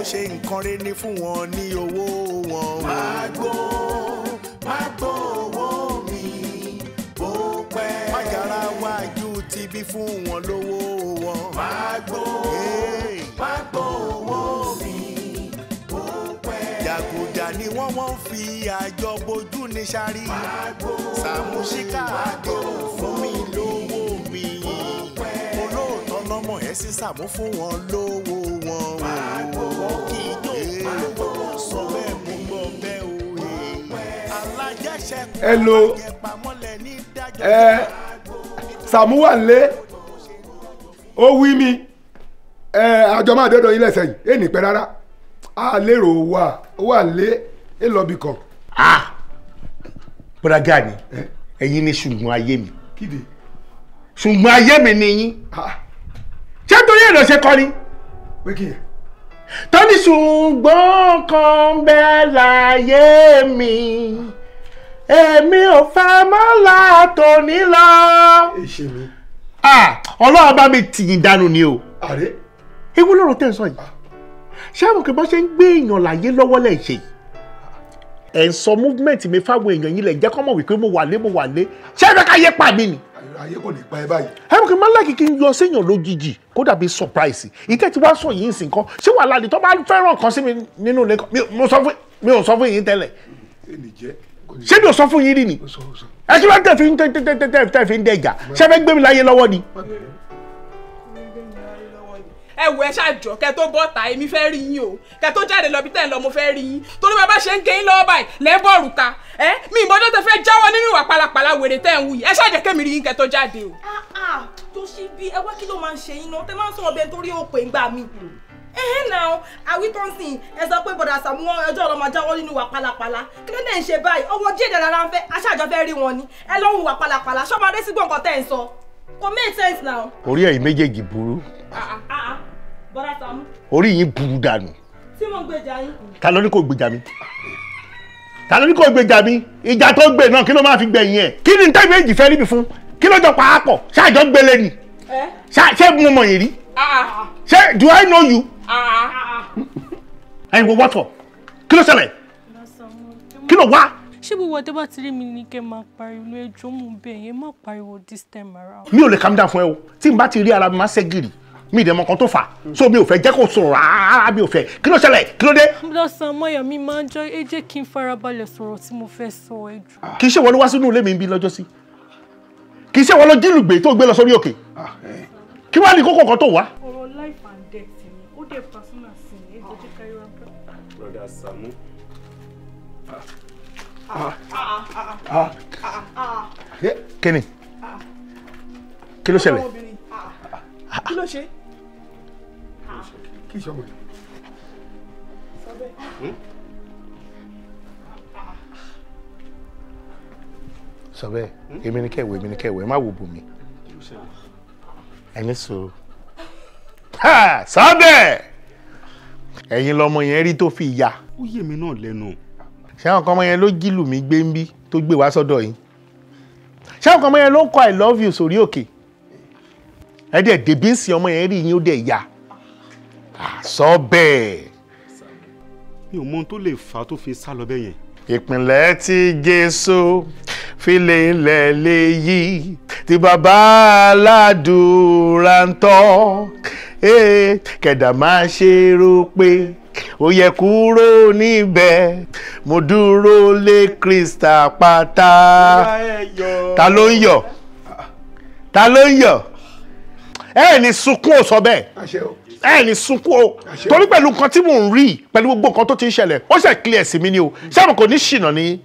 ṣe nǹkan rẹ̀ ní fún wọn ní owó wọn. Má gbó owó mi bó pẹ́. Májàra wájú ti bí fún wọn lówó wọn. Má gbó owó mi bó pẹ́. Jàgùjà ni wọ́n fi àjọ bojú ní sáré. Sàmúsíkà àdéhùn fún mi lówó mi. Olóòótọ́ lọ́mọ ẹ̀ sí Sàmú fún wọn lówó wọn. Wọ́n kì í jó olówó sọ bẹ́ẹ̀ mú gbọ́ bẹ́ẹ̀ o. Alájẹsẹ̀kù alájẹpamọ́lẹ̀ ní dájọ́. Sàmú wà nílé, ó wí mi, àjọ máa dọ́dọ̀ yín lẹ́sẹ̀ yìí, ènì pẹ́ rárá, a lérò wà, ó wà nílé, é lọ bì kan. Bọ́dà Gani, ẹ̀yin ni ṣùgbọ́n ayé mi. Ṣùgbọ́n ayé mi ni yín. Ṣé torí èrò ṣe kọ́ ni? Tọ́ni ṣùgbọ́n kan bẹ́ẹ̀ láyé mi, èmi ò fẹ́ mọ́ látòní lọ. Ọlọ́run bá mi tì yín dànù ni o. Ewu lọ́rọ̀ tẹ́ ń sọ yìí. Ṣé àwọn kìí bá ṣe ń gbé èèyàn láyé lọ́wọ́ lẹ̀ ṣe yìí? Ẹ̀ ń sọ movement mi fáwọn èèyàn yín lẹ̀ jẹ́ kọ́ mọ̀ wípé mo wà lé ṣé ẹ fẹ́ ká yé pa mí ni. Ayé kò ní pa ẹ báyìí. Ẹ mọ̀ kí n máa láàkì kí n yọ séèyàn lójijì kó dàbí surprise. Ìtẹ́ tí wàá sọ yìí ń sìn kan ṣé wàhálà ni tó bá fẹ́ràn kan sí mi nínú ilé kan mi ò sọ fún yín tẹ́lẹ̀. Ṣé mi ò sọ fún yín rí ni? Ẹ kí ló tẹ̀ fi ń tẹ̀ fi ń dẹ̀jà ṣé fẹ́ gbé mi láyé lọ́wọ́ ni? Ẹ wò ẹ ṣàjọ kẹ tó bọ́ta èmi fẹ́ rí yín o, kẹ tó jáde lọ bí tẹ́ ń lọ mo fẹ́ rí yín, torí bàbá ṣe ń gé yín lọ́wọ́ báyìí lẹ́ ń bọ̀ òrùka ẹ mi ìmọ̀jọ́ tẹ fẹ́ jáwọ́ nínú ìwà pálapàla wèrè tẹ́ ń wù yìí, ẹ ṣàjẹ́ kémi rí yín kẹ tó jáde o. Tó ṣí bí ẹ wá kí ló máa ń ṣe yín náà tẹ máa ń sọ̀rọ̀ bẹ́ẹ̀ torí ó pè ń gbà mí. Náà àwítọ́nsìn ẹ sọ pé bọ̀dà Sàmú ọjọ́ ọ̀rọ̀ máa jáwọ́ nínú ìwà pálapàla, kí ló dé ń ṣe báyìí? Ọwọ́ díẹ̀ dára ń fẹ́ aṣáájọ fẹ́ rí wọn ni ẹ lọ́hùn ìwà pálapàla ṣọ́mọdé sí gbọ̀ǹkan tẹ́ ń sọ kò make sense now. Orí ẹ̀yin méjèèjì burú. Bọ́dà Sàmú. Orí yín burú dànù. Tí mo gbèjà yín. Ta ló ní kò gbèjà mi? Ta ló ní kò gbèjà mi? Ìjà tó gbè náà kí ló máa fi gbẹ̀yìn ẹ̀? Kí ni tẹ́gbẹ́ èjì fẹ́ rí mi fún? Kí ló jọ pàápọ̀? Ṣáàjọ gbélé ni? Ṣé mo mọ̀ yín rí? Ṣé do I know you? Ẹ̀yin wo wọ́tọ̀? Kí ló ṣẹlẹ̀? Kí ló wá? Ṣé gbogbo ọdẹ bá ti rí mi ní kẹ́ máa pariwo ẹjọ́ mú bẹ́ẹ̀ yẹn má pariwo this time around. Mi ò lè calm down fún ẹ o, tí n bá ti rí ara mi máa ṣẹ́gìrì mi ìdẹ̀mọ̀ kan tó fà so mi ò fẹ́ jẹ́ kó sọ̀rọ̀ rárá mi ò fẹ́. Kí ló ṣẹlẹ̀? Kí ló dé? Lọ́sàn-án mọ́yà mi máa ń jọ ẹ jẹ́ kí n farabalẹ̀ sọ̀rọ̀ tí mo fẹ́ sọ ẹjọ́. Kì í ṣe wọ́n ló wá sínú ilé mi bí lọ́jọ́ sí, kì í ṣe wọ́n ló jílùgbé tó gbé lọ sórí òkè, kí wàá ní kókó kan tó wá. Ọ̀rọ̀ life and death ni ó dé personal sí mi ẹ jẹ́ ká yọra pẹ́. Brother Sàmú. Kí ni? Kí ló ṣẹlẹ̀? Kí ló ṣe? Kí ṣọmọ yìí? Sọ bẹ́ẹ̀, èmi ni kẹ̀wé, èmi ni kẹ̀wé, ẹ má wo bùnmi. Ẹni sọ̀rọ̀. Sọ bẹ́ẹ̀, ẹ̀yin lọmọ yẹn rí tó fi ya. Ó yé mi náà lẹ́nu. Ṣé àwọn kan ọmọ yẹn ló jílù mí gbé ń bí tó gbé wá sọ́dọ̀ yín? Ṣé àwọn kan ọmọ yẹn ló ń kọ I love you sórí òkè? Ẹ dẹ̀ dèbí ń sin ọmọ yẹn rí yín ó dẹ̀ ya. Sọ bẹ́ẹ̀. Mi ò mọ ohun tó lè fà á tó fi sá lọ bẹ́ẹ̀ yẹn. Ìpìlẹ̀ tí Jésù fi lélẹ̀ léyìí tí bàbá aládùúrà ń tọ́ kẹ̀dà máa ṣe rò pé ó yẹ kúrò níbẹ̀ mo dúró lé Kristi àpáta. Ta ló ń yọ̀? Ta ló ń yọ̀? Ẹ ní sunkún ò sọ bẹ́ẹ̀, ẹ ní sunkún o, torí pẹ̀lú nǹkan tí mò ń rí pẹ̀lú gbogbo nǹkan tó ti ń ṣẹlẹ̀ ó ṣe clear sí mi ni o. Ṣé àwọn kò ní ṣìnà ni?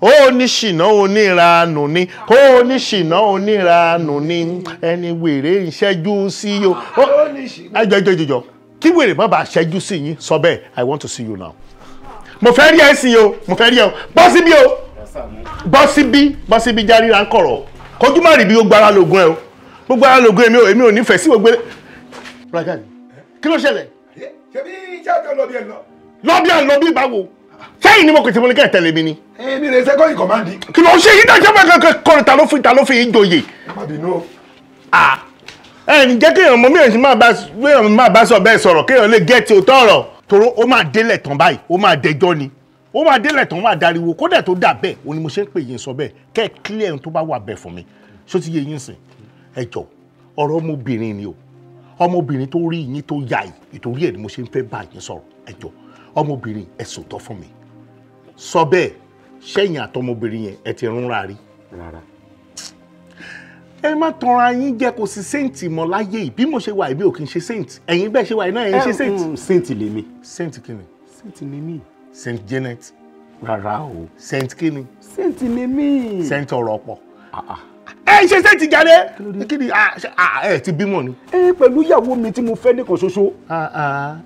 Ó ní ṣìnà oníranù ni, ó ní ṣìnà oníranù ni, ẹni wèrè ń ṣẹ́jú sí o. Ẹjọ ẹjọ ẹjọ kí wèrè má bàa ṣẹ́jú sí yín. Sọ bẹ́ẹ̀, I want to see you now. Mo fẹ́ rí ẹ sí o, mo fẹ́ rí ẹ o, bọ́ síbí o, bọ́ síbí, bọ́ síbí járí ra ń kọ̀rọ̀ kojú má rí bí gbogbo ara lògùn ẹ o, gbogbo ara lògùn èmi ò nífẹ̀ẹ́ sí gbogbo. Kí ló ṣẹlẹ̀? Ṣé bí iṣẹ́ àjọ lọ bí ẹ lọ? Lọ bí ẹ lọ bí báwo? Sẹ́yìn ni mo kò tí mo ní kẹ́ ẹ̀ tẹ̀lé mi ni. Èmi rè sẹ́kọ̀ọ́ ìkọ̀mándì. Kí ló ń ṣe yín dájọ́ bá kankan kọrin ta ló fi yín joyè. Má bínú o. Ẹ ní jẹ́ kéèyàn mọ míyàn sí máa bá sọ bẹ́ẹ̀ sọ̀rọ̀ kéèyàn lè gẹ́ẹ̀tì òótọ́ ọ̀rọ̀. Tòró ó máa délẹ̀ tán báyìí, ó máa dẹjọ́ ni. Ó máa délẹ̀ tán, ó máa dariwo. Kódà tó dà bẹ́ẹ̀, ó ní mo ṣe ń pè yín sọ bẹ́ẹ̀. Kẹ́ ẹ clear ohun tó bá wà bẹ́ẹ̀ fún mi. Ṣó ti yé yín sìn? Ẹ jọ̀ọ́, ọ̀rọ̀ ọmọbìnrin ni o. Ọmọbìnrin tó rí yín tó yà yìí, ìtorí ẹ̀ ni mo ṣe ń fẹ́ bá yín sọ̀rọ̀. Ẹ jọ̀ọ́, ọmọbìnrin ẹ sòótọ́ fún mi. Sọ bẹ́ẹ̀, ṣẹ́yìn àtọmọbìnrin yẹn ẹ ti rúnra rí. Rárá. Ẹ má tanra yín jẹ, kò sí saint mọ́ láyé yìí. Bí mo ṣe wà, èmi ò kì í ṣe saint. Ẹ̀yin bẹ́ẹ̀ ṣe wà náà, ẹ̀yin ṣe saint. Saint lèmi. Saint kí ni? Saint ni mí. Saint Janet. Rárá o. Saint kí ni? Saint ni mí. Saint ọ̀rọ̀ pọ̀. Ẹ ṣe saint jáde. Kí ni ẹ ti bímọ ni? Ẹ pẹ̀lú ìyàwó mi tí mo fẹ́ nìkan ṣoṣo.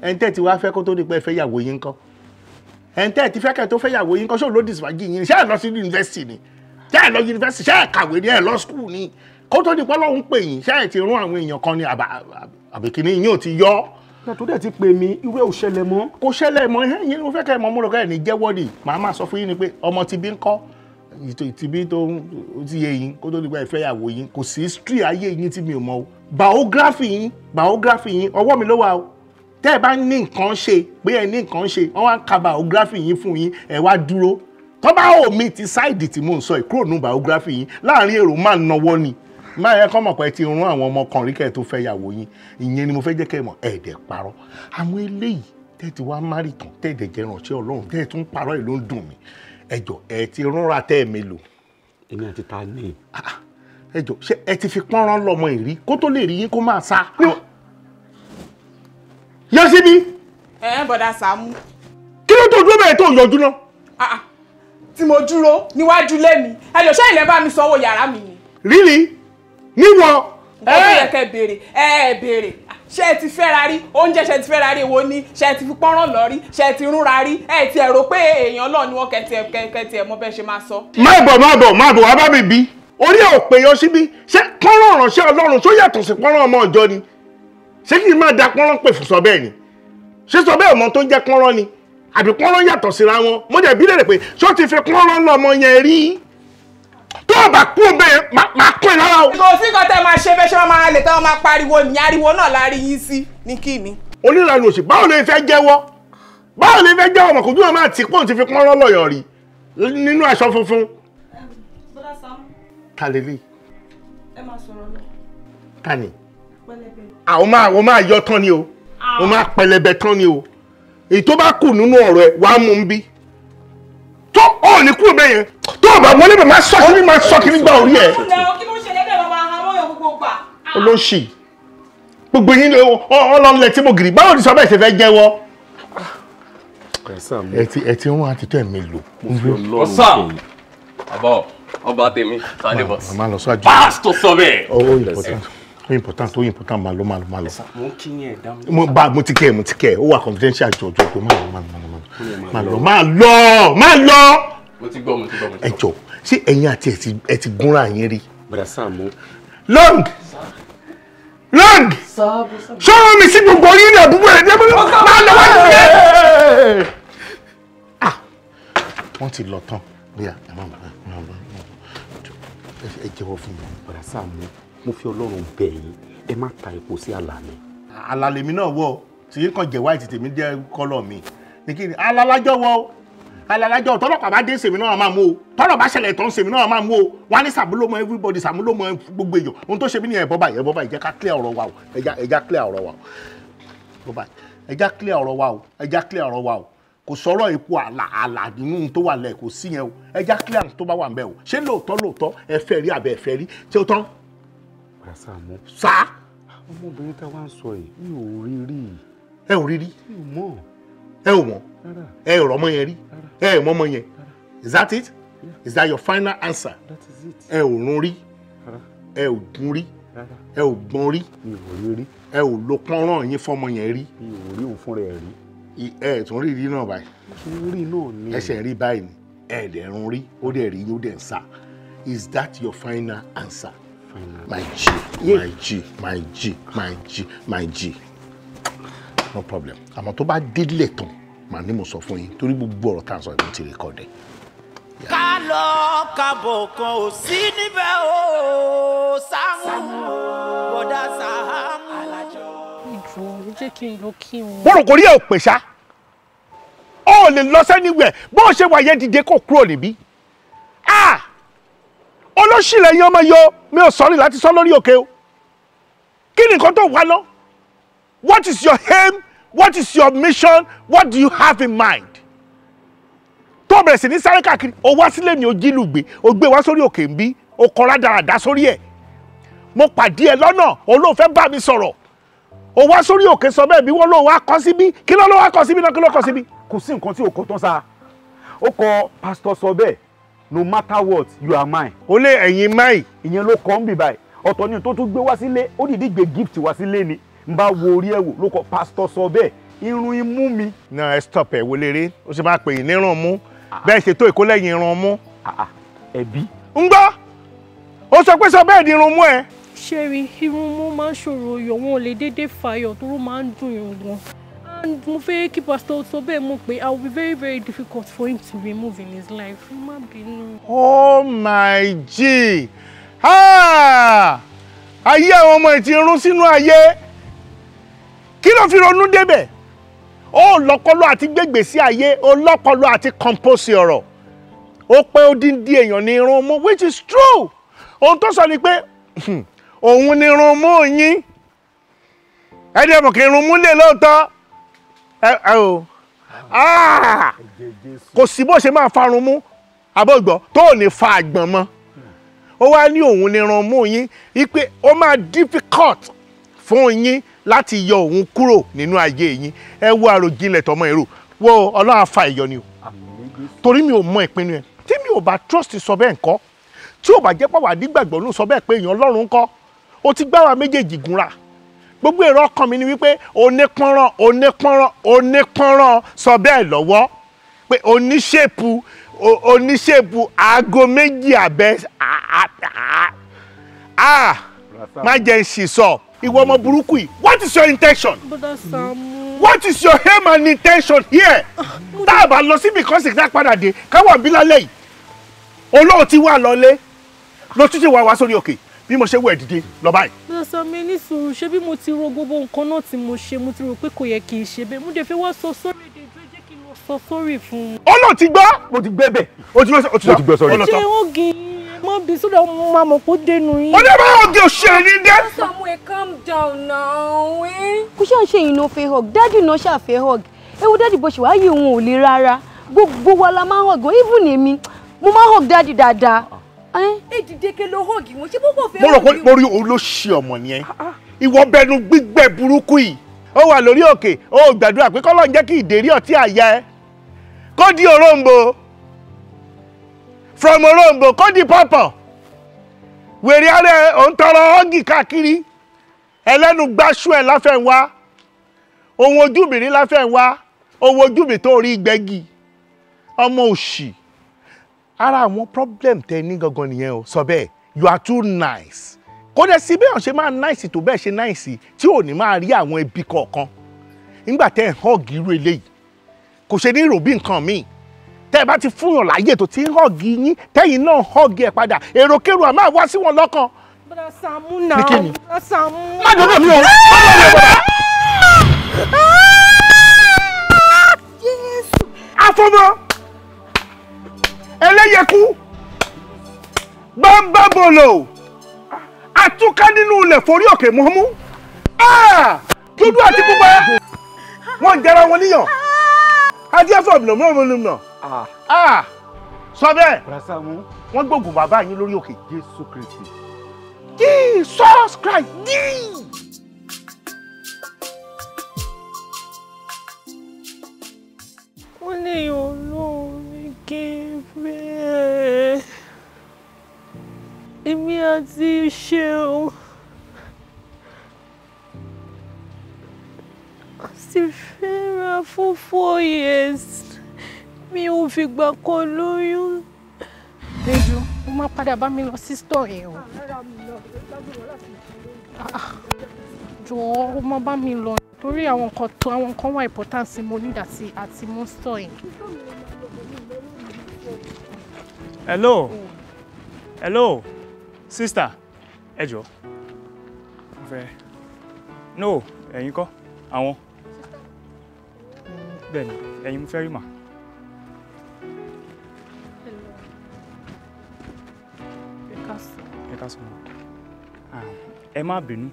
Ẹ ń tẹ́ ti wá fẹ́ kó tó di pé ẹ fẹ́ yàwó yín ńkọ́? Ẹ ń tẹ́ ti fẹ́ kẹ́ tó fẹ́ yàwó yín ńkọ́? Ṣé ò ló dìsìfàjì yín? Ṣé ẹ lọ sí yunifásitì ni? Ṣé ẹ lọ yunifásitì? Ṣé ẹ kàwé ni? Ẹ lọ skul ni? Kó tó di pé Ọlọ́run pè yín, ṣé ẹ ti rún àwọn èèyàn kan ni àbí kíní yín ò ti yọ? Ìgbà tó dẹ̀ ti pè mí, irú ẹ̀ ò ṣẹlẹ̀ mọ́. Kò ṣẹlẹ̀ mọ́. Ẹ̀yin ni mo fẹ́ kẹ́ ẹ mọ̀, mo rò kẹ́ ẹ̀ ní jẹ́wọ́ ni. Màá máa sọ fún yín ni pé ọmọ ti bí ń kọ́ tìbí tó ti yé yín kó tó di pé ẹ fẹ́ yàwó yín, kò sí history ayé yín tí mi ò mọ̀ o. Biography yín, biography yín ọwọ́ mi ló wà o. Tẹ́ ẹ bá ní nǹkan ṣe, pé ẹ ní nǹkan ṣe, wọ́n wá ń ka biography yín fún yín, ẹ wá dúró. Tó bá ò mi ti side tí mò ń sọ ìkúrò nù biography yín láàrin èrò, máa nọwọ́ ni máa yẹ kọ́ mọ̀ pé ti rún àwọn ọmọkùnrin kẹ́ ẹ tó fẹ́ yàwó yín. Ìyẹn ni mo fẹ́ jẹ́ kẹ́ ẹ mọ̀. Ẹ̀ẹ́dẹ̀ parọ́ àwọn eléyìí tẹ́ ti wá márì tán, tẹ́ ẹ̀dẹ̀ jẹ́ ìránṣẹ́ Ọlọ́run, tẹ́ ẹ tún parọ́ yìí ló ń dùn mí. Ẹ jọ̀ọ́, ẹ ti rúnra tẹ́ ẹ mélòó? Èmi àti ta ni? Ẹ jọ̀ọ́, ṣé ẹ ti fi pọ́nrán lọ́mọ ìrí kó tó lè rí yín kó máa sá yọ síbí? Ẹ ń bọ̀dá Sàámú. Kí ló tó dúró bẹ́ẹ̀ tó yọjú náà? Tí mo dúró níwájú ilé mi, ẹ jọ̀ọ́, ṣé ilẹ̀ bá mi sanwó yàrá mi ni? Really? Níwọ? Nǹkan tó yẹ kẹ́ béèrè, ẹ béèrè. Ṣé ẹ ti fẹ́ra rí oúnjẹ? Ṣé ẹ ti fẹ́ra rí? Èwo ni ṣé ẹ ti fi pọ́nrán lọ rí? Ṣé ẹ ti rúnra rí? Ẹ ti ẹ rò pé èèyàn lọ ni wọ́n kẹtì ẹ mọ bẹ́ẹ̀ ṣe máa sọ. Má bọ̀, má bọ̀, má bọ̀, wá bá mi bí. Orí ẹ̀ ò pè yọ síbí. Ṣé pọ́nrán ìránṣẹ́ Ọlọ́run tó yàtọ̀ sí pọ́nrán ọmọ ìjọ ni? Ṣé kí n máa da pọ́nrán pè fún sọ bẹ́ẹ̀ ni? Ṣé sọ bẹ́ẹ̀ ọmọ tó ń jẹ́ pọ́nrán ni? Àbí pọ́nrán yàtọ̀ síra wọn? Mo dẹ̀ bí lèrè pé ṣé ó ti fi pọ́nrán lọ́mọ yẹn rí? Tó o bá kú bẹ́ẹ̀, máa kún ẹ lára o. Kò sí nǹkan tẹ́ máa ṣe, bẹ́ẹ̀ ṣe máa lè tẹ́ máa pariwo ní ariwo náà la rí yín sí ní kí ni. Onílànà òsì, báwo lè fẹ́ jẹ́wọ́? Báwo lè fẹ́ jẹ́wọ́? Ọmọ kò dúró máa tì pọ́n ti fi pọ́nrán lọ́yọ̀ rí nínú aṣọ funfun. Bọ́dà Sàámú. Ta lè rí? Ẹ máa sọ̀rọ̀ lọ. Ta ni? Pẹlẹbẹ. Àwọn máa yọ tán ni o, o máa pẹlẹbẹ tán ni o. Èyí tó bá kù nínú ọ̀rọ̀ ẹ, wàá mú un bí tó ò ní kúrò bẹ́ẹ̀ yẹn. Tó o bá wọlé bẹ̀, máa sọ kí ni, máa sọ kí ni gba orí ẹ. Kí ló ń ṣẹlẹ̀ bẹ́ẹ̀? Máa hamọ́ yọ gbogbo gbà. Olóṣì gbogbo yín ọlọ́lẹ̀ tí mo gìrì. Báwo ni sọ bẹ́ẹ̀ ṣe fẹ́ jẹ́wọ́? Ẹ ti ń wọ́n àti tó ẹ̀ mélòó? What's up? Àbọ̀ ọba tèmi, Sunday boss. Màá lọ sọ́jú. Pásítọ̀ sọ bẹ́ẹ̀. Ó important, ó important, ó important. Máa lọ, máa lọ, máa lọ. Mo ń kí yín, ẹ̀ dá mi. Mo bá mo ti kẹ́ ẹ̀, mo ti kẹ́ ẹ̀. Ó wà confidential. Jọ jọ jọ, máa lọ, máa lọ, máa lọ, máa lọ, máa lọ. Mo ti gbọ́, mo ti gbọ́, mo ti Ẹ gbọ́. jọ, ṣé ẹ̀yin àti ẹ ti gúnra yín rí? Bọ̀dá Sàámú. Long long sọ̀rọ̀ mi sí gbogbo yín ní àdúgbò rẹ̀ ní ẹgbẹ́. Máa lọ wájú rẹ̀. Ah, wọ́n ti lọ tán. Bóyá ẹ má bọ̀, ẹ má bọ̀, ẹ jẹ́wọ́ fún mi. Bọ̀dá Sàámú, mo fi Ọlọ́run bẹ̀ yín, ẹ má ta epo sí àlà mi. Alalèmi náà wọ̀ tí yín kàn jẹ́ white, tèmi jẹ́ colour mi ní kí ni alalájọ́ wọ̀ o. Alalájọ́ tọ́lọ́pàá bá dé, sèmi náà máa mú o. Tọ́lọ̀ bá ṣẹlẹ̀ tán, sèmi náà máa mú o. Wọ́n á ní Sàmúlò mọ everybody, Sàmúlò mọ gbogbo èèyàn. Ohun tó ṣe mí nìyẹn. Bọ́ báyìí, ẹ bọ́ báyìí, jẹ́ ká clear ọ̀rọ̀ wa o. Ẹja clear ọ̀rọ̀ wa o. Bọ́ báyìí, ẹja clear ọ̀rọ̀ wa o. Ẹja clear ọ̀rọ̀ wa o. Kò sọ̀rọ̀ epo àlà àlà nínú tó wà lẹ̀, kò sí yẹn o. Ẹja clear tó bá wà ń bẹ̀ o. Ṣé lóòótọ́ lóòótọ́ ẹ fẹ́ rí àbẹ̀ ẹ fẹ́ rí ṣé o tán? Bọ̀dá Sàámú. Sá. Ọmọbìnrin tá a wá ń sọ yìí, mi ò rí rí. Ẹ ò rí rí? Mi ò mọ̀. Ẹ ò mọ̀? Rárá. Ẹ ò rọ́mọ yẹn rí? Ẹ ò mọ́mọ yẹn? Is that it? Is that your final answer? That is it. Ẹ ò rún rí? Rárá. Ẹ ò gún rí? Rárá. Ẹ ò gbọ́n rí? Mi ò rí rí. Ẹ ò lo pọ́nrán yín fọ́mọ yẹn rí? Mi ò rí òun fúnra ẹ̀ rí. Ẹ ẹ̀ tún rí rí náà báyìí? Mo rí náà ni. Ẹsẹ̀ rí báyìí ni. Ẹ dẹ̀ rún rí, ó dẹ̀ rí yín, ó dẹ̀ ń sá. Is that your final answer? Final. My G, my G, my G, my G, my G, no problem. Àmọ́ tó bá délẹ̀ tán, màá ní mo sọ fún yín, torí gbogbo ọ̀rọ̀ tá à ń sọ yìí, mo ti record ẹ̀. Ká lọ kábọ̀ kan ò sí níbẹ̀ o. Sàámú, bọ̀dá. Bọ̀dá Sàámú. Ìjọ jẹ́ kí n lọ kí wọn. Mo rò kò rí ẹ ò pè ṣá. Ó lè lọ sẹ́niwẹ̀ bó ṣe wà yẹn dìde kó kúrò níbí. Olóṣìlẹ̀ yẹn ọmọ yọ mi ò sọ́rí láti sọ lórí òkè o. Kí ni nǹkan tó wà lọ? What is your aim? What is your mission? What do you have in mind? Tó bẹ̀rẹ̀ sí ní sáré káàkiri, o wá sílé mi, o jí lùgbé, o gbé wá sórí òkè ń bí, o kọ rádaràdá sórí ẹ̀. Mo pàdé ẹ lọ́nà, òun ló fẹ́ bá mi sọ̀rọ̀. O wá sórí òkè sọ bẹ́ẹ̀ bí wọ́n ló wá kọ́ síbí. Kí ló ló wá kọ́ síbí náà? Kí ló kọ́ síbí? Kò sí nǹkan tí o kọ tán sá. Ó kọ pásítọ̀ sọ bẹ́ẹ̀, no matter what, you are mine. Ó lé ẹ̀yin máì. Ìyẹn ló kọ́ ń bì báyìí. Ọ̀tọ̀ ni tó tún gbé wá sílé, ó dìídì gbé gift wá sílé ni. N bá wo orí ẹ̀ wò ló kọ pásítọ̀ sọ bẹ́ẹ̀, irun imú mi. Náà ẹ stop ẹ wo léré, ó ṣe máa pè yín nírun mú. Bẹ́ẹ̀ ṣètò ìkólẹ́yìn irun mú. Ẹbí. Ń gbọ́, ó sọ pé sọ bẹ́ẹ̀ ni irun mú ẹ. Ṣẹ́rí, irun mú máa ń ṣòro yọ, wọn ò lè déédéé fàyọ̀ tó máa ń dùn yàn gan. And mo fẹ́ kí pásítọ̀ sọ bẹ́ẹ̀ mọ̀ pé I will be very very difficult for him to remove in his life. Má bínú. Oh my G! Ayé àwọn ọmọ ìtì irun sínú ayé. Kí ló fi ronú débẹ̀? Ó lọ́pọlọ àti gbégbé sí ayé, ó lọ́pọlọ àti compose ọ̀rọ̀. Ó pé ó dín dín èèyàn ní irun mú, which is true. Ohun tó sọ ni pé òun ní irun mú yín. Ẹni ẹ̀mọ̀ kí irun mú lè lóòótọ́. Ẹ o kò sí bó ṣe máa farun mú abọ́gbọ́ tó ò ní fa àgbọ̀n mọ́. Ó wá ní òun ní irun mú yín wípé ó máa difficult fún yín láti yọ òun kúrò nínú ayé yín. Ẹ wo àròjinlẹ̀ tọmọ èrò wo Ọlọ́run á fa ìyọ ni o. Torí mi ò mọ ìpinnu ẹ. Tí mi ò bá trust sọ bẹ́ẹ̀ ńkọ́, tí ò bá jẹ́ pàwọ́ àdígbàgbọ́ ló sọ bẹ́ẹ̀ pé èèyàn Ọlọ́run ńkọ́, ó ti gbáwa méjèèjì gúnra. Gbogbo èrò ọkàn mi ni wípé onípọ́nrán onípọ́nrán onípọ́nrán sọ bẹ́ẹ̀ lọ́wọ́ pé oníṣèpù oníṣèpù aago méjì àbẹ́ má jẹ́ ń sì sọ. Ìwọ ọmọ burúkú yìí, what is your intention? Bọ́dà Sàámú. What is your aim and intention here? Tá a bá lọ síbi kan sì ká padà dé, káwọn bí lálẹ́ yìí. Olóò ti wà lọlé, lọ tún ti wà wá sórí òkè. Bí mo ṣe wẹ̀ dìde lọ báyìí. Bọ́dà Sàámú ní sùúrù, ṣé bí mo ti ro gbogbo nǹkan náà tí mo ṣe, mo ti rò pé kò yẹ kí n ṣe bẹ́ẹ̀. Mo dẹ̀ fẹ́ wá sọ sórí èdè ìjọ, jẹ́ kí n lọ sọ sórí fún un. Olóò ti gbọ́. Mo ti gbẹ́ bẹ̀. O ti gbọ́ sórí. Ṣé ó gé mọ bí sódà mo máa mọ̀ kó dénú yín. Ó ní bá ògì òṣèré ní dé. Samuel, calm down now. Kò ṣáà ṣe ìnà fẹ́ hug, dádì náà ṣàfẹ́ hug. Ewu dádì bó ṣe wáyé òun ò le rárá. Gbogbo wa la máa ń hug, even èmi, mo máa ń hug dádì dáadáa. Ẹ dìde ke lọ hug wọn, ṣé bó kò fẹ́ hug. Mo rò pé mo rí olóṣì ọmọ nìyẹn. Ìwọ bẹnu gbígbẹ burúkú yìí. Ó wà lórí òkè, ó gbàdúrà pé k'Ọlọ́run jẹ́ kí ìdérí ọtí àyà ẹ. Kó di òróǹbó. From òróǹbó kó di pọ̀pọ̀. Wèrè ara ẹ̀ ò ń tọrọ ọ́gì káàkiri. Ẹlẹ́nu gbáṣú ẹ̀ láfẹ́ ń wá. Ohun ojú mi rí láfẹ́ ń wá. Ohun ojú mi tó rí gbẹ́gi. Ọmọ òṣì. Ara àwọn problem tẹ ní gangan nìyẹn o. Sọ bẹ́ẹ̀, you are too nice. Kó dẹ̀ sí bẹ́ẹ̀ ṣe máa nice tó bẹ́ẹ̀ ṣe nice tí ò ní máa rí àwọn ẹbí kọ̀ọ̀kan. Nígbà tẹ́ ẹ̀ hug irú eléyìí, kò ṣe ní rò bí nǹkan míì. Tẹ́ ẹ bá ti fúnyàn láyè tó ti ń hug yín, tẹ́yìn náà hug ẹ̀ padà, èròkérò àmọ́ àwa sí wọn lọ́kàn. Bọ́dà Sàámú náà. Ní kí ni? Bọ́dà Sàámú. Má dọ́dọ̀ mi o. Afọmọ ẹlẹ́yẹkú bámbábọ̀lò àtúká nínú ilẹ̀ forí òkè mọ́mú dúdú àti pupa wọ́n ń jẹra wọn níyàn adé fún ọ̀bìnà sọ bẹ́ẹ̀ wọ́n gbógun bàbá yín lórí òkè. Jésù Kristi. Jesus Christ. Yìí. Wọ́n lè yọ Ọlọ́run kí n fẹ́. Èmi àti Ṣeun a sì fẹ́ra fún 4 years. Mi ò fìgbà kan lóyún. Péjú, ó máa padà bá mi lọ sí store yẹn o. Jọ̀ọ́, ó máa bá mi lọ torí àwọn nǹkan tó àwọn nǹkan wà important tí mo need àti mú store yẹn. Hello. Hello. Sister, ẹ jọ̀ọ́. Mo Mo fẹ́. No, ẹ̀yin kọ́, àwọn. Bẹ́ẹ̀ni, ẹ̀yin mo fẹ́ rí mà. Ẹ káàsán. Ẹ má bínú,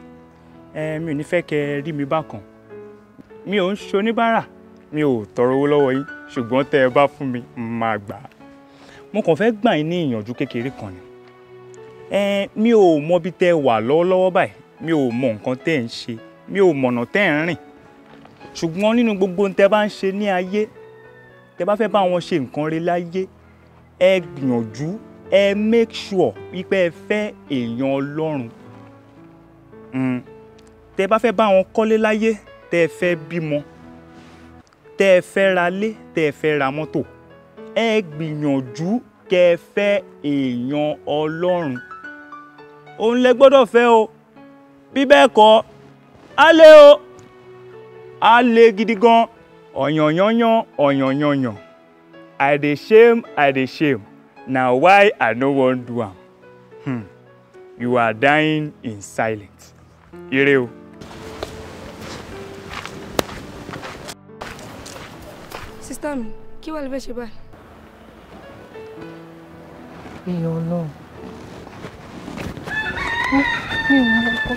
mi ò ní fẹ́ kẹ́ ẹ rí mi bákan. Mi ò ń ṣoníbàárà, mi ò tọrọ owó lọ́wọ́ yín, ṣùgbọ́n tẹ́ ẹ bá fún mi, màá gbà á. Mo kàn fẹ́ gbà yín ní ìyànjú kékeré kan ni. Mi ò mọ bí tẹ́ ẹ wà lọ́wọ́lọ́wọ́ báyìí, mi ò mọ nǹkan tẹ́ ẹ ń ṣe, mi ò mọ̀nà tẹ́ ẹ ń rìn. Ṣùgbọ́n nínú gbogbo ohun tẹ́ bá ń ṣe ní ayé, tẹ́ bá fẹ́ bá wọn ṣe nǹkan rere láyé, ẹ gbìyànjú, ẹ make sure wípé ẹ fẹ́ èèyàn Ọlọ́run. Tẹ́ bá fẹ́ bá wọn kọ́lé láyé, tẹ́ ẹ fẹ́ bímọ, tẹ́ ẹ fẹ́ ra lé, tẹ́ ẹ fẹ́ ra mọ́tò, ẹ gbìyànjú kẹ́ ẹ fẹ́ èèyàn Ọlọ́run. Òun lẹ gbọ́dọ̀ fẹ́ o, bí bẹ́ẹ̀ kọ́, á lé o, á lé gidi gan. Ọ̀yànyányán, ọ̀yànyányán. I dey shame, I dey shame. Na why I no wan do am. You are dying in silence. Ire o. Sister mi, kí wàá lè fẹ́ ṣe báyìí? Èèyàn náà. Mi ò mọ ọkọ.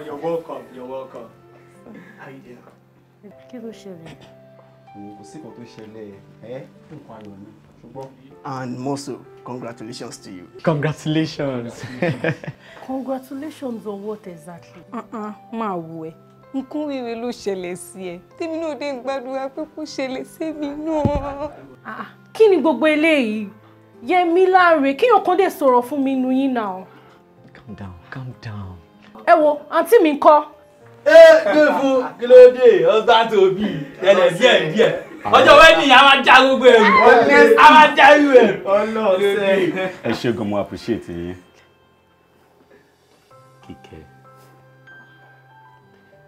You're welcome. You're welcome. How you doing? Kí ló ṣẹlẹ̀? Kò sí nǹkan tó ṣẹlẹ̀ ẹ́, nǹkan ayọ̀ ni, ṣùgbọ́n. And more so, congratulations to you. Congratulations. Congratulations on what exactly? Máa wò ẹ́, nǹkan rere ló ṣẹlẹ̀ sí ẹ. Tèmi náà dé ń gbàdúrà pé kó ṣẹlẹ̀ sí mi náà. Kí ni gbogbo eléyìí? Yẹmí Láre, kíyàn kan dé sọ̀rọ̀ fún mi nu yín náà. Calm down, calm down. Ẹ wo, àǹtí mi ńkọ́? Ẹ gbé fún kí ló dé, husband to be, tẹ́lẹ̀ díẹ̀ díẹ̀. Ọjọ́ wedding a máa já gbogbo ẹ̀rù, a máa já irú ẹ̀rù. Ẹ ṣé gan, mo appreciate yín. Kíkẹ́,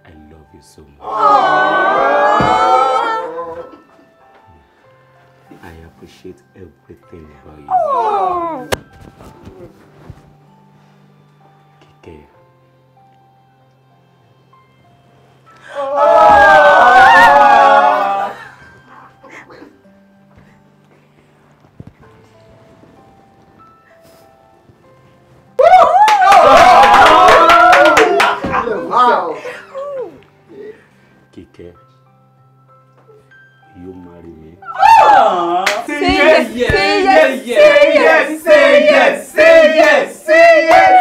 I love you so much. I appreciate everything about you. Kíkẹ́. Kíkẹ́, you marry me? Say yes, say yes, say yes, say yes, say yes, say yes.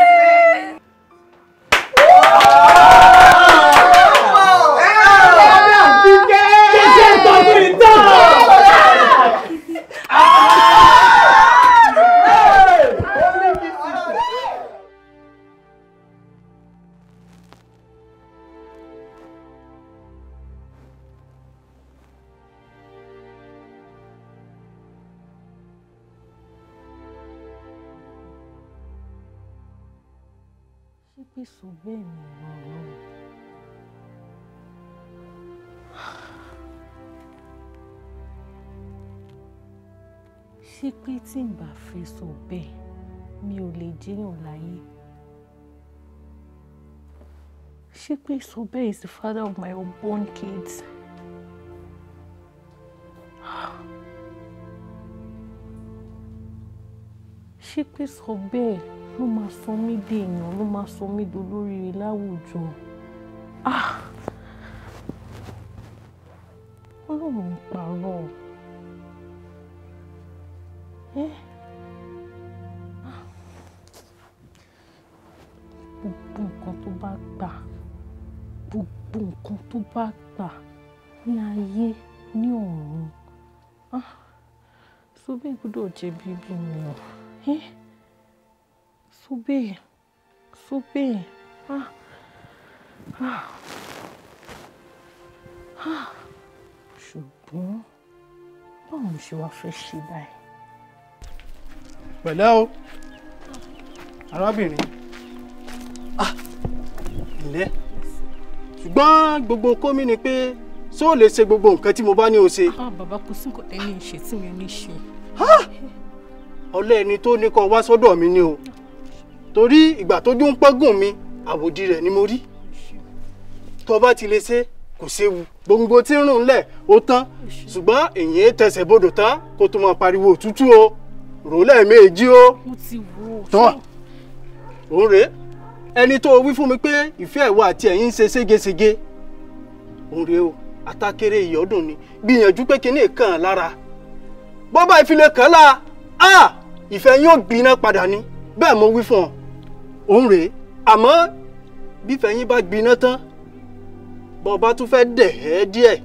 Sọ bẹ́ẹ̀ ni ọ̀rọ̀. Ṣé pé tí n bá fẹ́ sọ bẹ́ẹ̀ mi ò lè jẹ́yàn láyé? Ṣé pé sọ bẹ́ẹ̀ is the father of my unborn kids? Ṣé pé sọ bẹ́ẹ̀ ló máa sọ mí di èèyàn, ló máa sọ mí dolóríire láwùjọ? Ọlọ́run ń parọ́. Gbogbo nǹkan tó bá gbà, gbogbo nǹkan tó bá gbà ní ayé ní ọ̀run, sọ bẹ́ẹ̀ gbọ́dọ̀ jẹ́ bíbí mi o. So bẹ́ẹ̀, ṣùgbọ́n báwo mo ṣe wá fẹ́ ṣe báyìí? Pẹ̀lẹ́ o, arábìnrin. Ǹlẹ́, ṣùgbọ́n gbogbo kómi ni pé Ṣé o lè ṣe gbogbo nǹkan tí mo bá ní o ṣe? Ah bàbá, kò sí nǹkan tẹ́ni ṣe tí mi ò ní ṣe. Ọlẹ́ ẹni tó ní kó wá sọ́dọ̀ mi ni o. Torí ìgbà tójú ń pọ́gùn mi, àwòdì rẹ̀ ni mo rí. Tó bá ti lè ṣe, kò séwu. Gbogbo tí ń rùn lẹ̀ ó tán. Ṣùgbọ́n èyí tẹsẹ̀ bodò tán kó tó máa pariwo òtútù o. Rò lẹ́ẹ̀mejì o. Mo ti wò ó. Tọ́ òun rèé. Ẹni tó wí fún mi pé ìfẹ́ ìwọ àti ẹ̀yin ń ṣe ségesège. Òun rèé o. Atákéré ìyọ́dún ni. Gbìyànjú pé kinní kàn án lára. Bọ́ bá ìfilẹ̀ kàn án lára, á ìfẹ́ yóò gbiná padà ni. Bẹ́ẹ̀ mo wí fún ọ. Òun rèé. Àmọ́ bífẹ́ yín bá gbiná tán, bọ́ bá tún fẹ́ dẹ̀ ẹ́ díẹ̀,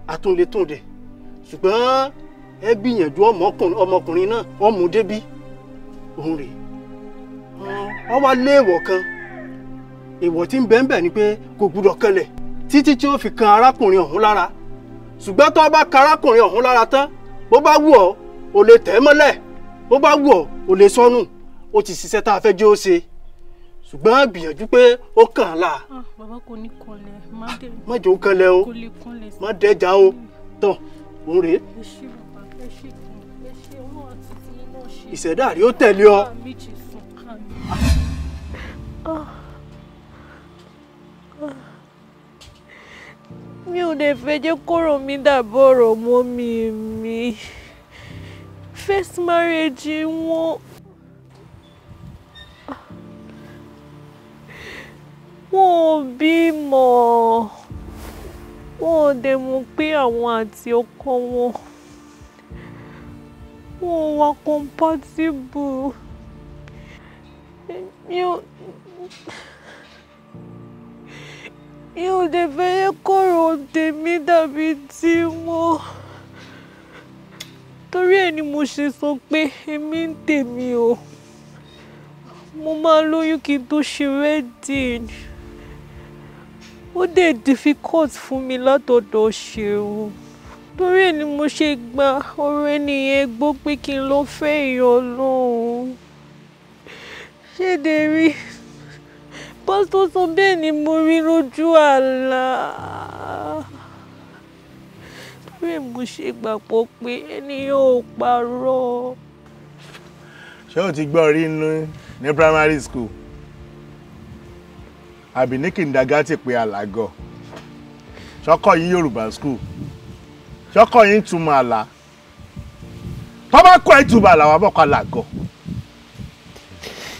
àtúnletúndẹ̀. Ṣùgbọ́n ẹ gbìyànjú ọmọkùnrin náà, ọmú débí. Òun rèé. Wọ́n wá lé èèwọ̀ kan. Èèwọ̀ tí ń bẹ ń bẹ ni pé kò gbúdọ̀ kanlẹ̀ títí tí ó fi kan arákùnrin ọ̀hún lára. Ṣùgbọ́n tó bá kan arákùnrin ọ̀hún lára tán, bó bá wù ọ́, o lè tẹ̀ ẹ́ mọ́lẹ̀. Bó bá wù ọ́, o lè sọnù. Ó ti ṣiṣẹ́ tá a fẹ́ jẹ́ ó ṣe. Ṣùgbọ́n gbìyànjú pé ó kàn án lára. Ah bàbá, kò ní kanlẹ̀, má dẹ̀. Má jẹ́ ó kanlẹ̀ o. Kò lè kanlẹ̀. Má dẹ́jà o. Tán, òun rèé. Ẹ ṣé bàbá, ẹ ṣé gan, ẹ ṣé, Ọlọ́run àti tiyín náà ṣe. Ìṣẹ̀dá rẹ̀ ó tẹ̀lé ọ. Àmín Jésù, àmín. Mi ò dẹ̀ fẹ́ jẹ́ kọ́rọ̀ mi dàbí ọ̀rọ̀ mọ́mì mi. First marriage wọn. Wọn ò bímọ. Wọn ò dẹ̀ mọ̀ pé àwọn àti ọkọ wọn. Wọn ò wà compatible. Mi ò dẹ̀ fẹ́ jẹ́ kọ́rọ̀ tèmi dàbí tiwọn. Torí ẹ̀ ni mo ṣe sọ pé èmi ń tèmi o. Mo máa lóyún kí n tó ṣe wedding. Ó dẹ̀ difficult fún mi látọ̀dọ̀ Ṣeun. Torí ẹ̀ ni mo ṣe gba ọ̀rọ̀ ẹnìyẹn gbọ́ pé kí n lọ fẹ́ èèyàn Ọlọ́run. Ṣé dẹ̀ rí? Pásítọ̀ sọ bẹ́ẹ̀ ni mo rí lójú àlá. Torí ẹ̀ mo ṣe gbàgbọ́ pé ẹnìyẹn ò parọ́. Ṣé o ti gbọ́ rí ní primary school? Àbí ní kìndàgátì pé àlágọ̀? Ṣọ́kọ̀ yín Yorùbá school? Ṣọ́kọ̀ yín túmọ̀ àlá? Tọ́ bá kọ́ ẹ̀ túmọ̀ àlá wà bọ̀ kọ́ àlágọ̀.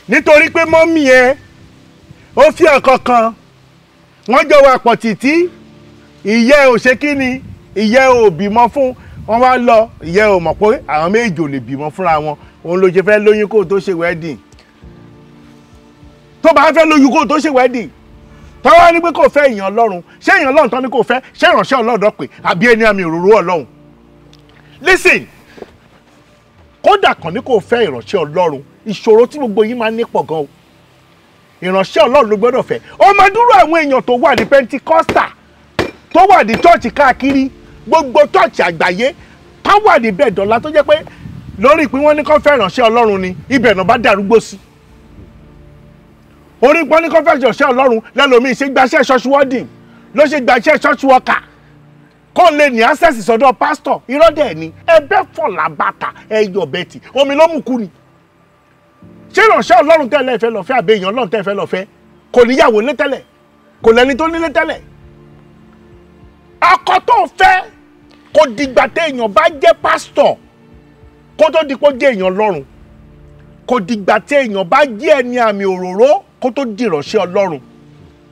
Nítorí pé mọ́mí ẹ ó fi ọ̀kan kan, wọ́n jọ wà pọ̀ títí, ìyẹ́ ò ṣe kí ni, ìyẹ́ ò bímọ fún, wọ́n wá lọ, ìyẹ́ ò mọ̀ pé àwọn méjì ò lè bímọ fúnra wọn, òun ló ṣe fẹ́ lóyún kó tó ṣe wedding. Tó bá fẹ́ lóyún kó tó ṣe wedding, tó wá ní pé kò fẹ́ èèyàn Ọlọ́run, ṣé èèyàn Ọlọ́run tán ni kò fẹ́, ṣé ìránṣẹ́ Ọlọ́run pé àbí ẹni àmì òróró Ọlọ́run? Listen, kódà kàn ní kò fẹ́ ìránṣẹ́ Ọlọ́run, ìṣòro tí gbogbo yín máa ń ní pọ̀ gan o. Ìránṣẹ́ Ọlọ́run ló gbọ́dọ̀ fẹ́. Ó máa dúró àwọn èèyàn tó wà ní Pentecostal, tó wà ní chọ́ọ̀chì káàkiri, gbogbo chọ́ọ̀chì àgbáyé, tó wà ní bẹ́ẹ̀ dọ́là tó jẹ́ pé lórí ìpín wọn ní kó fẹ́ ìránṣẹ́ Ọlọ́run ni, ibẹ̀ náà bá darúgbó sí. Orí pọ́n ní kó fẹ́ ìránṣẹ́ Ọlọ́run lẹ́lòmíì ṣe gbaṣẹ́ church warden, ló ṣe gbaṣẹ́ church worker, kó lè ní access sọ́dọ̀ pastor. Irọ́ dẹ̀ ni, ẹbẹ́ fọ̀lá bàtà ẹyọ bẹ́tì, omi ló mú kú ni. Ṣé ìránṣẹ́ Ọlọ́run tẹ́lẹ̀ fẹ́ lọ fẹ́ àbí èèyàn Ọlọ́run tẹ́lẹ̀ fẹ́ lọ fẹ́? Kò níyàwó lé tẹ́lẹ̀, kò lẹ́ni tó nílé tẹ́lẹ̀. Ọkọ tó fẹ́ kò dìgbà téèyàn bá jẹ́ pásítọ̀ kó tó di pé ó jẹ́ èèyàn Ọlọ́run. Kò dìgbà téèyàn bá jẹ́ ẹni àmì òróró kó tó di ìránṣẹ́ Ọlọ́run.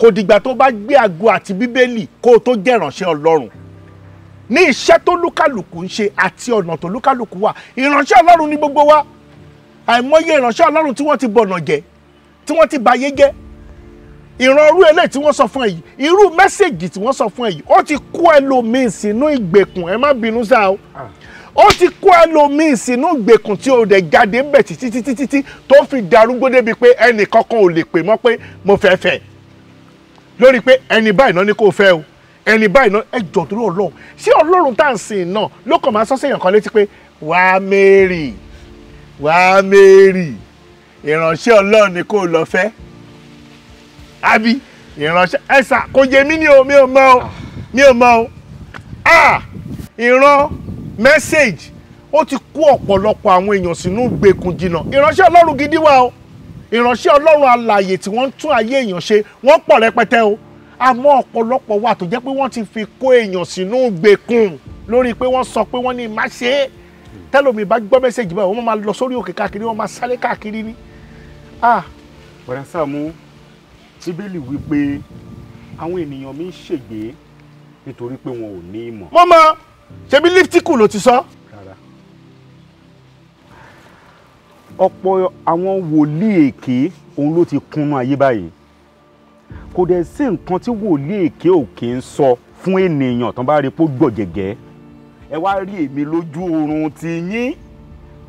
Kò dìgbà tó bá gbé ago àti Bíbélì kó tó jẹ́ ìránṣẹ́ Ọlọ́run. Ní iṣẹ́ tó lúkàlùkù ń ṣe àti ọ̀nà tó lúkàlùkù wà, ìránṣẹ́ Ọlọ́run ní gbogbo wa. Àìmọye ìránṣẹ́ Ọlọ́run tí wọ́n ti bọ̀nà jẹ́, tí wọ́n ti bayé jẹ́. Ìran irú eléyìí tí wọ́n sọ fún ẹ yìí, irú mẹ́sẹ̀gì tí wọ́n sọ fún ẹ yìí, ó ti kó ẹlòmíì sínú ìgbèkùn. Ẹ má bínú sá o. Ó ti kó ẹlòmíì sínú ìgbèkùn tí ó dẹ̀ jáde ń bẹ̀ títí títí títí tó fi darúgbó débi pé ẹnì kankan ò lè pè mọ́ pé mo fẹ́ fẹ́. Lórí pé ẹni báyìí náà ni kò fẹ́ o, ẹni báyìí náà. Ẹ jọ̀ọ́ torí Ọlọ́run, ṣé Ọlọ́run tá à ń sìn náà ló kàn máa sọ séèyàn kan létí pé wàá Mary, wàá Mary, ìránṣẹ́ Ọlọ́run ni kò lọ fẹ́? Àbí ìránṣẹ́ ẹ̀sà kò yé mi ní o, mi ò mọ̀ o, mi ò mọ̀ o. Ah, ìran message ó ti kó ọ̀pọ̀lọpọ̀ àwọn èèyàn sínú ìgbèkùn jìnnà. Ìránṣẹ́ Ọlọ́run gidi wà o, ìránṣẹ́ Ọlọ́run alààyè tí wọ́n ń tún ayé èèyàn ṣe wọ́n pọ̀ rẹpẹtẹ o. Àmọ́ ọ̀pọ̀lọpọ̀ wà tó jẹ́ pé wọ́n ti fi kó èèyàn sínú ìgbèkùn lórí pé wọ́n sọ pé wọ́n ní má ṣe é. Tẹ́lómi bá gbọ́ message báyìí, wọ́n máa lọ sórí òkè káàkiri, wọ́n máa sáré káàkiri ni. Bọ̀dá Sàámú, Bíbélì wí pé àwọn ènìyàn mi ń ṣègbé nítorí pé wọn ò ní ìmọ̀. Mọ́mọ́, ṣebí líftíkù ló ti sọ. Rárá. Ọ̀pọ̀ àwọn wòlíì èké òun ló ti kúnnú ayé báyìí. Kò dẹ̀ sí nǹkan tí wòlíì èké ò kì í sọ fún ènìyàn tán bá rí pó gbọ̀jẹ̀gẹ́. Ẹ wá rí èmi lójú oorun ti yín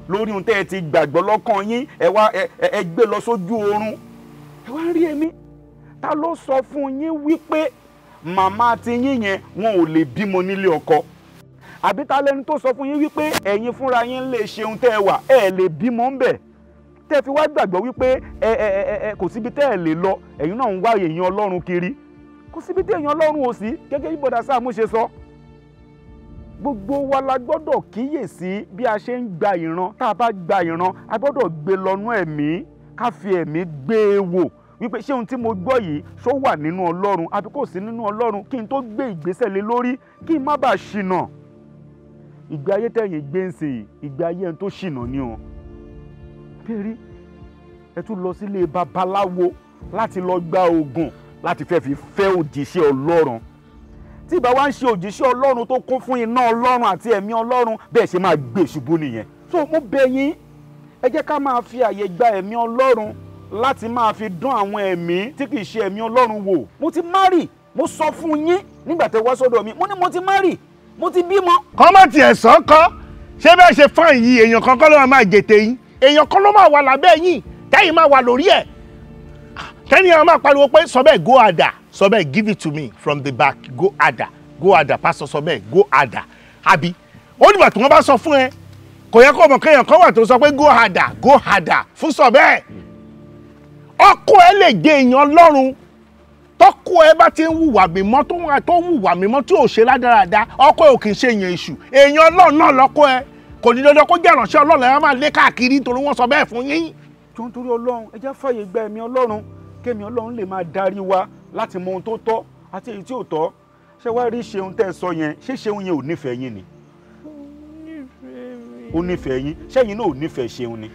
lórí ohun tẹ́ ẹ ti gbàgbọ́ lọ́kàn yín, ẹ wá ẹ gbé lọ sójú oorun, ẹ wá rí èmi. Ta ló sọ fún yín wípé màmá ti yín yẹn wọn ò lè bímọ nílé ọkọ? Àbí ta lẹni tó sọ fún yín wípé ẹ̀yin fúnra yín lè ṣe ohun tẹ́ ẹ wà, ẹ lè bímọ ń bẹ̀? Tẹ́ fi wá gbàgbọ́ wípé ẹ ẹ ẹ kò síbi tẹ́ ẹ lè lọ, ẹ̀yin náà ń wá èèyàn Ọlọ́run kiri. Kò síbi tí èèyàn Ọlọ́run ò sí, gẹ́gẹ́ bí Bọ̀dá Sàámú ṣe sọ. Gbogbo wa la gbọ́dọ̀ kíyèsí bí a ṣe ń gba ìran. Tá a bá gba ìran, a gbọ́dọ̀ gbé lọ́nú ẹ̀mí, ká fi ẹ̀mí gbé e wò wípé ṣé ohun tí mo gbọ́ yìí ṣó wà nínú Ọlọ́run àbí kò sí nínú Ọlọ́run, kí n tó gbé ìgbésẹ̀ lé lórí, kí n má bàa ṣìnà. Ìgbé ayé tẹ̀yìn gbé ń sìn, ìgbé ayé ẹni tó ṣìnà ni o. Bẹ́ẹ̀rí, ẹ tún lọ sílé babaláwo láti lọ gba oògùn láti fẹ́ fi fẹ́ òjíṣẹ́ Ọlọ́run. Tí ìbá wa ń ṣe òjíṣẹ́ Ọlọ́run tó kún fún iná Ọlọ́run àti ẹ̀mí Ọlọ́run, bẹ́ẹ̀ ṣe máa gbé ṣubú nìyẹn. So mo bẹ̀ yín, ẹ jẹ́ ká máa fi àyè gba ẹ̀mí Ọlọ́run láti máa fi dán àwọn ẹ̀mí tí kì í ṣe ẹ̀mí Ọlọ́run wò. Mo ti márì, mo sọ fún yín nígbà tẹ́ wá sọ́dọ̀ mi, mo ní mo ti márì, mo ti bímọ. Kọ́mọ̀tì ẹ̀sán kọ́, ṣé bẹ́ẹ̀ ṣe fún yìí, èèyàn kan kọ́ ló máa jètè yín, èèyàn kan ló máa wà lábẹ́ yín, tẹ́yìn máa wà lórí ẹ̀. Tẹ́ni àwọn máa pariwo pé sọ bẹ́ẹ̀ go harder, sọ bẹ́ẹ̀ give it to me from the back, go harder, go harder, pastor sọ bẹ́ẹ̀ go harder. Àbí ó dìgbà tí wọ́n bá sọ fún ẹ, kò yẹ kó mọ̀ kéèyàn kan wà tó sọ pé go harder, go harder fún sọ bẹ́ẹ̀. Ọkọ ẹ lè jẹ èèyàn Ọlọ́run, tọkọ ẹ bá ti ń hùwà mímọ́ tó hùwà mímọ́ tí ò ṣe rádaràda, ọkọ ẹ ò kì í ṣe èèyàn èṣù, èèyàn Ọlọ́run náà lọ́kọ ẹ. Kò ní dandan kó jẹ́ ìránṣẹ́ Ọlọ́run ẹ máa lé káàkiri nítorí wọ́n sọ bẹ́ẹ̀ fún yín. Jọ̀ọ́ nítorí Ọlọ́run, ẹ jẹ́ fàyè gba ẹ̀mí Ọlọ́run, kémi Ọlọ́run lè máa darí wa láti mọ ohun tó tọ́ àti èyí tí ò tọ́. Ṣé wàá rí ṣeun tẹ́ ẹ sọ yẹn, ṣé ṣeun yẹn ò nífẹ̀ẹ́ yín ni? Ó nífẹ̀ẹ́ yín, ṣẹ́yìn náà ò nífẹ̀ẹ́ ṣeun ni?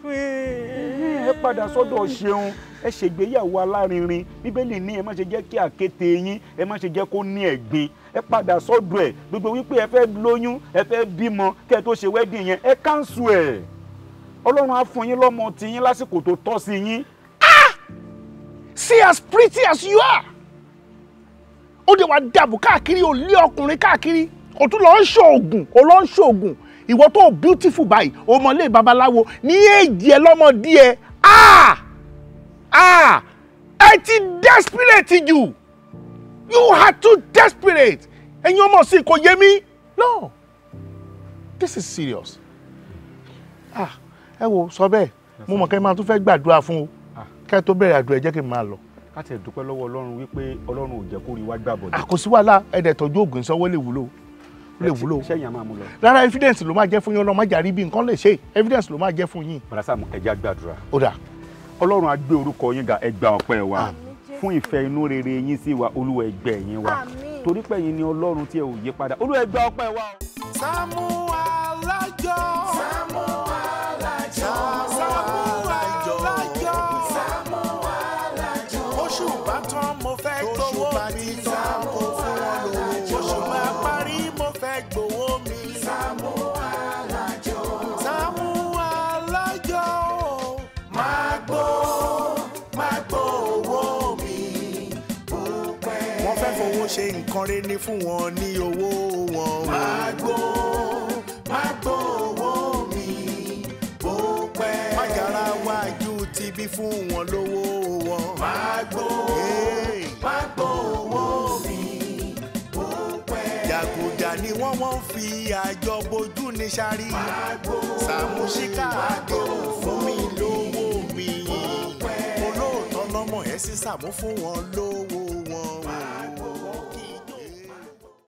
Ẹ padà sọ́dọ̀ ṣeun, ẹ ṣègbéyàwó alárinrin. Bíbélì ní ẹ má ṣe jẹ́ kí àkéte yín, ẹ má ṣe jẹ́ kó ní ẹ̀gbin. Ẹ padà sọ́dọ̀ ẹ̀. Gbogbo wípé ẹ fẹ́ lóyún, ẹ fẹ́ bímọ, kẹ́ ẹ tó ṣe wedding yẹn, ẹ káńsù ẹ̀. Ọlọ́run á fún yín lọ́mọ tiyín lásìkò tó tọ́ sí yín. See as pretty as you are. Ó dé wá dàbò káàkiri, ó lé ọkùnrin káàkiri, ó tún lọ ń ṣoògùn, ó lọ ń ṣoògùn. Ìwọ tó beautiful báyìí, ó mọlé babaláwo ní èjì ẹ lọ́mọdé ẹ. Ẹ ti desperate jù. You are too desperate. Ẹ̀yin ọmọ sí kò yé mi. No, this is serious. Ẹ wo sọ bẹ́ẹ̀, mo mọ̀ kẹ́ máa tún fẹ́ gbàdúrà fún o. Kẹ́ tó bẹ̀rẹ̀ àdúrà, ẹ jẹ́ kí n máa lọ. Ká tiẹ̀ dúpẹ́ lọ́wọ́ Ọlọ́run wípé Ọlọ́run ò jẹ́ kó rí wá gbàbọ̀dé. Kò sí wàhálà, ẹ̀dẹ̀ tọ́jú ògùn ìsanwó lè wúlò. Lè wúlò. Ṣẹ́yìn a máa mú lọ. Rárá, evidence ló máa jẹ́ fún yín, Ọlọ́run má jà rí bí nǹkan lè ṣe, evidence ló máa jẹ́ fún yín. Bọ̀dá Sàámú, ẹ jẹ́ á gbàdúrà. Ó dà. Ọlọ́run á gbé orúkọ yín ga, ẹ gba ọpẹ́ wa. Fún ìfẹ́ inú rere yín sí wa, Olúwa ẹ gbà ẹ̀yìn wa. Torí pé ẹ̀yin ni Ọlọ́run tí ẹ ò yí padà. Olúwa ẹ gba ọpẹ́ wa. Sàámú Alájọ. Sàámú Alájọ. Sàámú Alájọ. Sàámú Alájọ. Oṣù bá tán mo fẹ́ gbowó mi. Sàámú Alájọ. Oṣù bá parí mo fẹ́ gbowó mi. Sàámú Alájọ. Sàámú Alájọ. Máa gbó owó mi. Wọ́n fẹ́ fowó ṣe nǹkan rere ní fún wọn ní owó wọn. Máa gbó owó mi. Bó pẹ́. Májàra wájú ti bí fún wọn lówó wọn. Máa gbó owó mi. Bó pẹ́. Jàgùjà ni wọ́n fi àjọ bojú ní sáré. Sàámú Ṣíkà àdé fún mi lówó mi. Olóòótọ́ lọ́mọ ẹ̀ sí Sàámú fún wọn lówó.